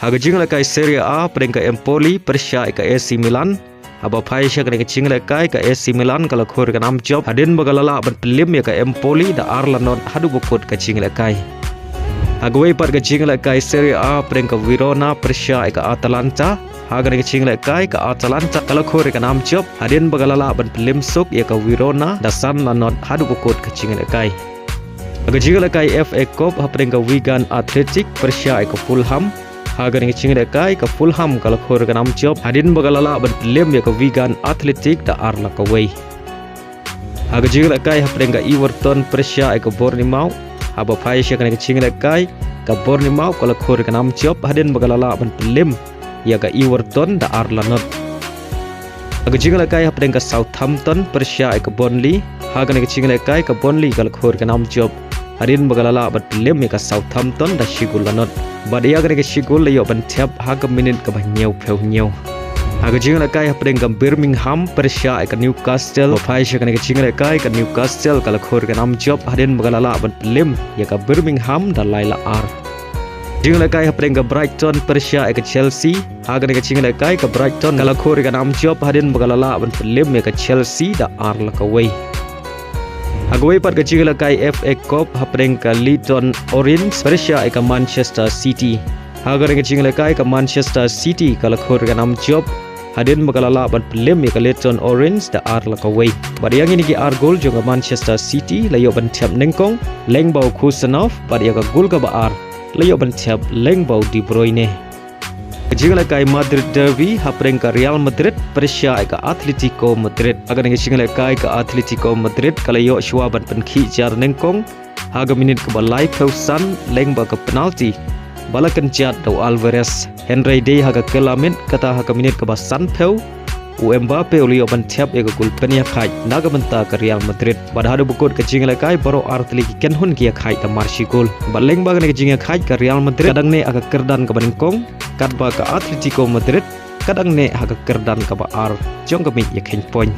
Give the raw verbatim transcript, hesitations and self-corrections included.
Ha ka jingïalehkai Serie A, hapdeng ka Empoli pyrshah ïa ka A C Milan. Haba phai sha kane ka jingïalehkai, ka A C Milan ka la khur ïa ka nam jop hadien ba ka la lah ban pynliem ïa ka Empoli da ar la not haduh ba kut ka jingïalehkai. Ha kawei pat ka jingïalehkai Serie A, hapdeng ka Verona pyrshah ïa ka Atalanta. Ha kane ka jingïalehkai, ka Atalanta ka la khur ïa ka nam jop hadien ba ka la lah ban pynliem suk ïa ka Verona da san la not haduh ba kut ka jingïalehkai. Ha ka jingïalehkai F A Cup, hapdeng ka Wigan Athletic pyrshah ïa ka Fulham. Ha kane ka jingïalehkai, ka Fulham ka la khur ïa ka nam jop hadien ba ka la lah ban pynliem ïa ka Wigan Athletic da ar la kawei. Ha ka jingïalehkai hapdeng ka Everton pyrshah ïa ka Bournemouth. Haba phai sha kane ka jingïalehkai, ka Bournemouth ka la khur ïa ka nam jop hadien ba ka la lah ban pynliem ïa ka Everton da ar la not. Ha ka jingïalehkai hapdeng ka Southampton pyrshah ïa ka Burnley. Ha kane ka jingïalehkai, ka Burnley ka la khur ïa ka nam jop hadien ba ka la lah ban pynliem ïa ka Southampton da shi gol la not. Bad ïa kane ka shi gol la ïoh ban thep ha ka minit kaba hynñiewphew hynñiew. Ha ka jingïalehkai hapdeng ka Birmingham pyrshah ïa ka Newcastle. Ba phai sha kane ka jingïalehkai, ka Newcastle ka la khur ïa ka nam jop hadien ba ka la lah ban pynliem ïa ka Birmingham da lai la ar. Jingïalehkai hapdeng ka Brighton pyrshah ïa ka Chelsea. Ha kane ka jingïalehkai, ka Brighton ka la khur ïa ka nam jop hadien ba ka la lah ban pynliem ïa ka Chelsea da ar la kawei. Ha kawei pat ka jingïalehkai F A Cup, hapdeng ka Leyton Orient pyrshah ïa ka Manchester City. Ha kane ka jingïalehkai, ka Manchester City ka la khur ïa ka nam jop hadien ba ka la lah ban pynliem ïa ka Leyton Orient da ar la kawei. Bad ïa kine ki ar gol jong ka Manchester City la ïoh ban thep nyngkong lyngba u Kusanov, bad ïa ka gol kaba ar la ïoh ban thep lyngba u De Bruyne. Ka jingïalehkai Madrid Derby, hapdeng ka Real Madrid pyrshah ïa ka Atletico Madrid. Ha kane ka jingïalehkai, ka Atletico Madrid ka la ïoh shuwa ban pynkhih jar nyngkong ha ka minit kaba laiphew san lyngba ka penalty ba la kynjat da u Alvarez. Hynrei dei ha ka kylla miet, kata ha ka minit kaba sanphew, u Mbappe u la ïoh ban thep ïa ka gol pynïakhaid na ka bynta ka Real Madrid. Bad haduh ba kut ka jingïalehkai, baroh ar tylli ki kynhun ki ïakhaid da mar shi gol. Bad lyngba kane ka jingïakhaid, ka Real Madrid ka dang neh ha ka kyrdan kaba nyngkong, katba ka Atletico Madrid ka dang neh ha ka kyrdan kaba ar jong ka miej ïakheiñ point.